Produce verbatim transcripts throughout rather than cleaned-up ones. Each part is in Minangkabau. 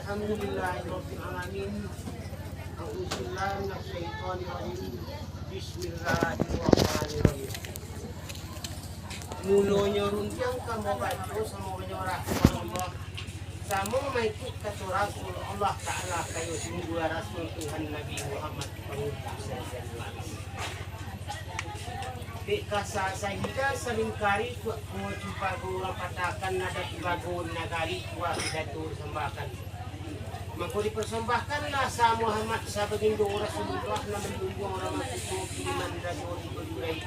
Alhamdulillahirabbil alamin. A'udzubillahi minasyaitonirrajim. Bismillahirrahmanirrahim. Mulonyo rundiang ka mambaco, samo manyorak ka Allah, samo maikuik kato Rasul Allah Ta'ala, kayo sungguah Rasul Tuhan Nabi Muhammad, pangutusan dari Allah. Dek kasa sahinggo salingkari tuak, kuwa cubago urang patahkan, adat cubago nagari tuak, pidato disambahkan. Mako dipersambahkanlah sa Muhammad sabagindo Rasulullah, nan manjunjuang urang masuko kiriman rajo di Bajurai.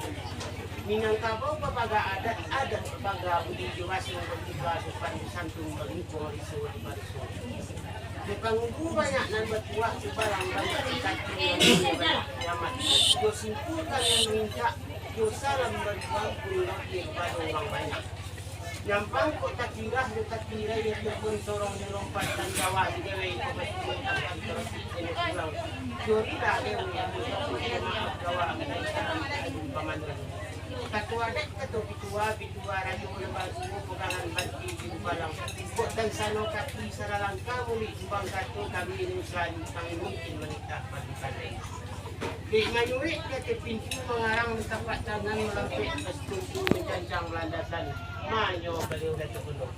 Minangkabau bapaga adat, adat bapaga budi jo raso, batiba sopan santun, bangikuang riso di bariso. Di pangulu banyak nan batuah, subalang banyak dikaki, kiamat. Jo simpul kalian mintak, jo salam bajuang, pun lapeh kapado urang banyak. Nyampang kok takirah jo takirai, ataupun sorong jo lompat, nan jawah di galai, pamasukan tangan terusik jenis pulang. Jo rilah dewi, ataupun maaf jawah, pamanah. Kato adat, kato pituah, pituah rajo lembago, pegangan banti di gubalang. Kok tansano kaki salalangkah, mulik sumbang kato, kami nusa di pangin mungkin manitah batu kandai. Dek mayurik di ateh pintu, mangarang di tapak tangan, malampek ka situngku, mancancang landasan. Manyo baliau Datuak Gunung.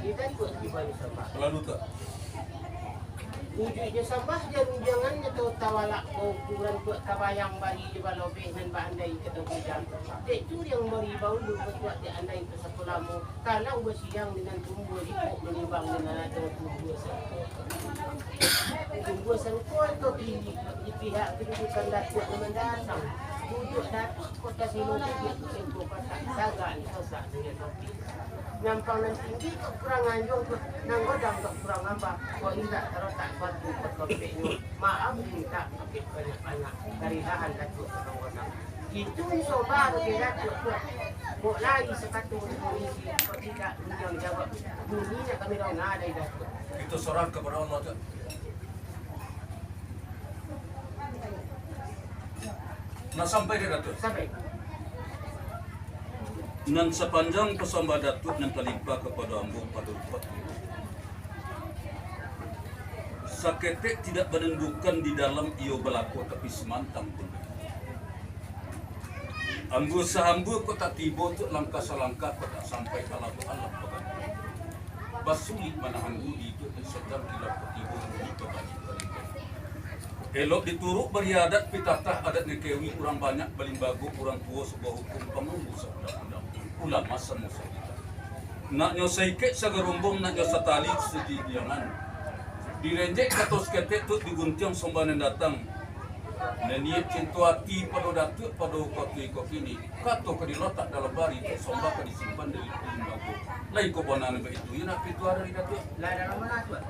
Di Datuak tibo di sambah. Lalu tak? Ujuiknyo sambah jan rundiangan, atau tawalak baukuran, tuak tabayang bari jo balobeh, nan baandai ka taguja. Dek curiang bari baulu, batuak dek andai ka sapo lamo. Kalau basiang dengan tumbuah jipok, manimbang dengan ado tumbuah sangko. Tumbuah sangko atau tinggi, di pihak kedudukan Datuak nan mandatang. Duduak Datuak kota Sino, duduak sangko patak, tagak di sasak dengan topi. Nyampang nan tinggi kok kurang anjuang tu, nan godang kok kurang amba, kok indak tarotak batu kok topiknyo. Maaf mintak pakai banyak-banyak, karihahan Datuak kurang godang. Itu iso baru di Datuak tu. Kok lai sapatu di polisi, kok tidak rundiang jawab. Bunyi nak kami dong nadai Datuak. Itu serah kepada Allah, Tuak. Nah, sampai dek Datuak. Sampai. Nan sapanjang pasambah Datuak nan talimpa kapado ambo pado rupat. Saketek tidak manandukan di dalam iyo balako, tapi samantang pun. Ambo sahambo kok tak tibo tu, langkah salangkah kok tak sampai, alah-alah baganti. Basulik manahan budi tu, sadang kilap kok tibo budi babalik-balik. Elok dituruk bari adat, pitatah adat ngekewi, urang banyak balimbago, urang tuo sabuah hukum, pangulu saundang-undang, ulama samo sakitab. Naknyo saikek sagarumbung, naknyo satali satitiangan. Direnjek kato saketek tu, diguntiang sombah nan datang. Naniak cinto ati pado Datuak, pado wakatu iko kini, kato ka dilatak dalam bari tu, sombah ka disimpan dari limbago. Lah iko bona nan baitu, iyo nak pituah dari Datuak. Lah dalam mana, Tuak?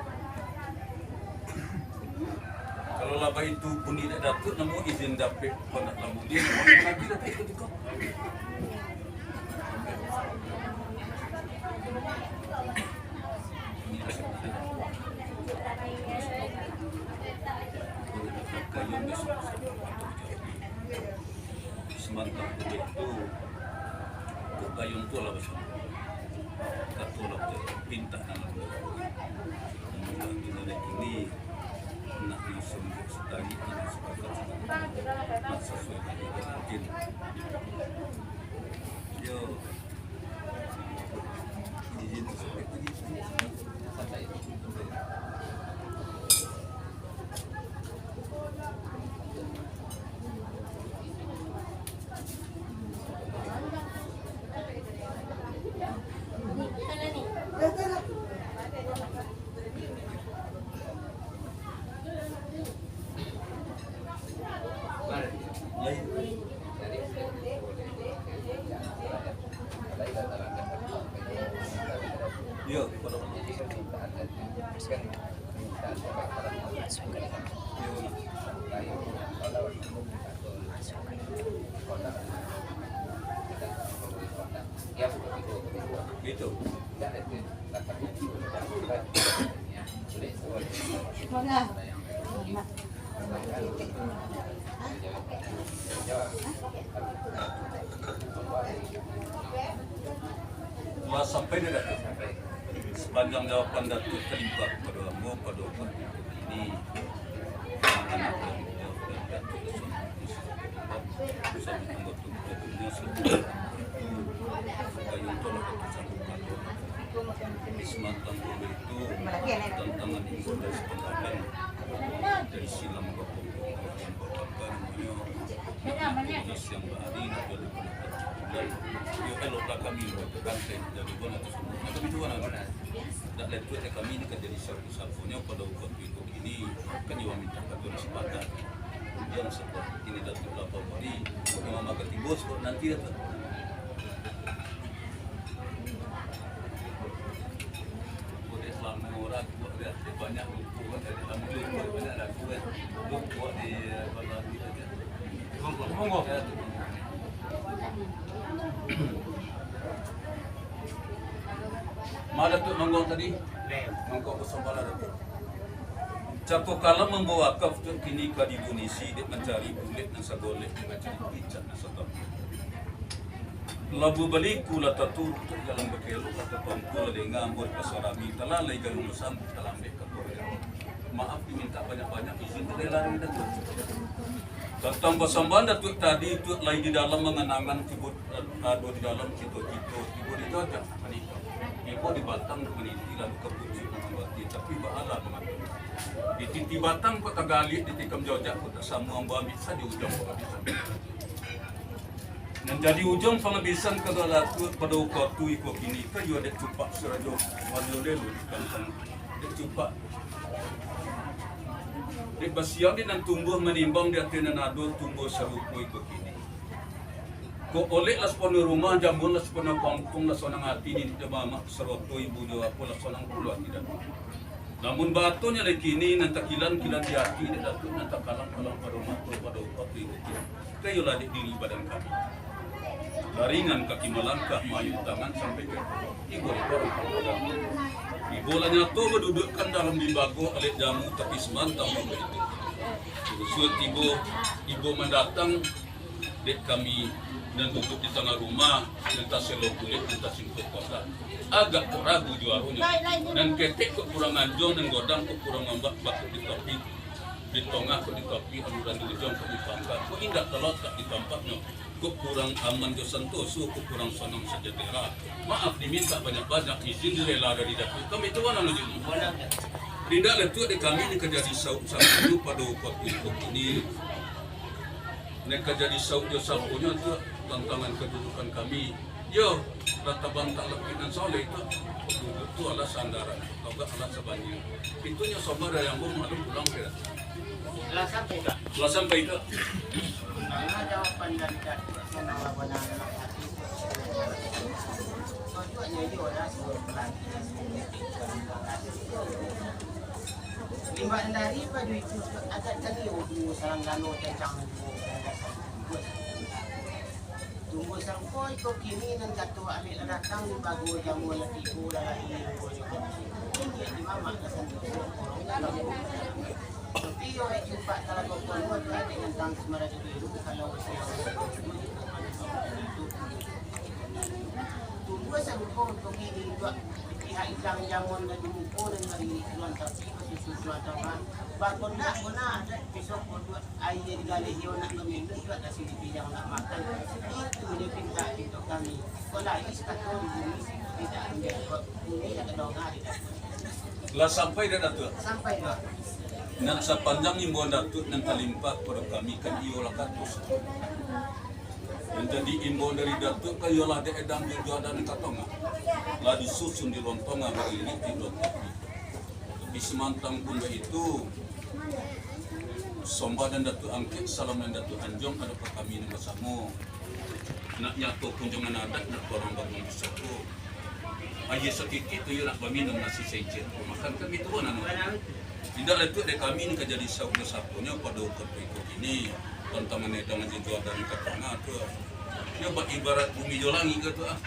Kalau lah baitu bunyi dek Datuak, namo izin dapek pandak lamudi, namo nanti dapek ketika. Ini asa kita. Kalau dapat kayu besok, samantang tu, tu kayu tu lah besok. Kato lah tu, pinta nak lah. Namun, tu dari kini, nak masuk sekali, nak sepakat, nak sesuai dengan mungkin. Yo. Iyo, gitu. Lah sampai dia datang. Sapanjang jawaban Datuak talimpah kapado ambo pado wakatu kini, anak-anak Datuak Laksana Agung, Datuak Laksana Agung, Datuak Laksana Agung, Isman Tanggung itu, tantangan itu dari sekolah dan dari silang bakongkong, apa namanya, siang bahari, nak jadi penonton. Dan yo, eloklah kami, kan, saya jadi bukan atau semua. Kami dua nak. Dak letuak dek kami ni ka jadi sapu-sapunyo pado wakatu iko kini, kan, iyo mintak kato dek sapakat. Kemudian, sapakat kini Datuak Lapau Bari, memang agak tibo sapakat nanti, Datuak. Buat dia selama orang, buat dia, dia banyak lupa, kan, dia dalam lupa, banyak lagu, kan. Buat di, eh, Bala Bali, kan. Monggo, monggo. Ya, tu. Ma Datuak Nonggong tadi? Nonggong kosong bala, Datuak. Cako kalam mambawa wakaf tu kini ka digunisi dek mancari bulek nan sagolek, dek mancari picak nan satapuk. Labuah Baliku lah taturuik tu jalan bakelok, kato tuangku lah denga ambo di Pasar Rami, talalai gayuang basambuik, talambek ka Korea. Maaf dimintak banyak-banyak, izin tu rela dari Datuak. Tantang pasambahan Datuak tadi tu, lai di dalam angan-angan, tibo, ado di dalam cito-cito, tibo di jajak manitah. Tibo di batang maniti, lalu ka pucuak mambati, tapi baalah mangatonya. Di titi batang kok tagalik, ditikam jajak kok tak samo, ambo ambiak sajo ujuang pangabisan. Nan jadi ujuang pangabisan ka Datuak pado wakatu iko kini, ka iyo dek cupak sarajo wajo lelo di kantang. Dek cupak. Dek basiang dek nan tumbuah manimbang di ateh nan ado tumbuah sarupo iko kini. Kok olek lah saponuah rumah, jamuan lah saponuah kampuang, lah sonang ati niniak jo mamak, saroto ibu jo apo lah sonang pulo ati Datuak. Namun baatonyo lai kini, nan takilan-kilan di ati dek Datuak, nan takalang-kalang pado mato, pado wakatu iko kini. Ka iyolah dek diri badan kami. Laringan kaki malangkah, maayun tangan sampai ka tibo di korong. Tibo lah nyato baduduakkan dalam limbago alek jamu, tapi samantang pun baitu. Sudah tibo, ibo mandatang dek kami nan duduak di tangah rumah, nan taselo bulek, nan tasingkuah kotak. Agak kok ragu juaronyo. Nan ketek kok kurang anjuang, nan godang kok kurang mambak, bakok di tapi, di tongah kok di tapi, aluran di ujuang kok di pangka, kok indak talatak di tampaknyo. Kok kurang aman jo santoso, kok kurang sanang sajahtera. Maaf dimintak banyak-banyak, izin direla dari Datuak. Kami tu wana ngajunyo. Indak letuak dek kami ni ka jadi sauik-sauiknyo pado wakatu iko kini. Nan ka jadi sauik jo sapunyo tu tantangan kadudukan kami. Yo, lah tabantak lapik nan soleh tu. Duduk tu alah sandaran, togak alah sabania. Itunyo sobar dari ambo maklum pulang ka. Lah sampai ka? Lah sampai ka? Manga jawaban dari Datuak, sananglah bana dalam hati. Cocoknyo iyo lah, suruah pelatih. Limbak dari pado itu, agak tadi udu sarang galo cacang. Tumbuah sangko iko kini, nan kato alek lah datang, di pago jamu lah tibo, lah lahia rupo jo kini. Kini di mamak lah santoso, korong dalam. Tapi yo, dek cupak talago kono, tu alek nan tang semara jo biru, kalau siang. Tumbuah sarupo iko kini, tuak, di pihak ilang jamuan lah di muko, nan dari tuan tapi, basusu tuan tama. Bakondak kona, adat pisok koduak. Aia digaleh iyo nak baminum, tu ado siripi yang nak makan. Itu nyo pintak pintok kami. Kok lai sakato di bumi, tidak ambiak kok. Bumi nak donga di Datuak. Lah sampai dak, Datuak? Sampai, Pak. Nan sapanjang imbauan Datuak nan talimpah kapado kami, kan iyolah kato. Nan jadi imbauan dari Datuak, kan iyolah dek edang jo juadan ka tongah. Lah disusun di ruang tongah, bairik di ruang tapi. Tapi samantang pun baitu, sombah nan Datuak angkek, salam nan Datuak anjuang, ado ka kami nan basamo. Nak nyato kunjuangan adat, nak barang bangun pusako. Aia satitik tu iyo nak baminum, nasi saicik tu makan, kan baitu nan. Indak letuak dek kami ni ka jadi sauik jo sapunyo pado wakatu iko kini, tantangan edang jo juadan ka tongah tu. Iyo bak ibarat bumi jo langik ka tu ah.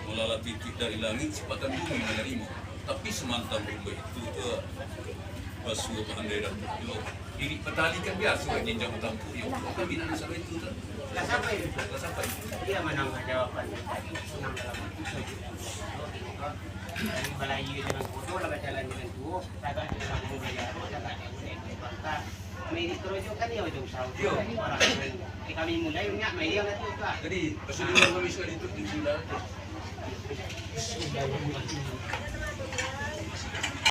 Mulalah titik dari langik, sipatan bumi manarimo. Tapi samantang pun baitu tu, basuo pandai Datuak juo. Irik patali kan biaso, jinjang tampuak yo. Kami nak nasaro itu tu. Lah sampai. Lah sampai. Iyo manang jawaban tadi, sanang dalam hati. Dari Balayu Jalan Kodo lah bajalan jalan tuo, tagak di Kampung Bajaro, tagak di Bangka. Kami di Korojo kan ya ujung sawo. Yo. Orang lain. Di kami mulai minyak mayang lah tu, Pak. Jadi, pas di luar kami sudah ditutup di sini lah.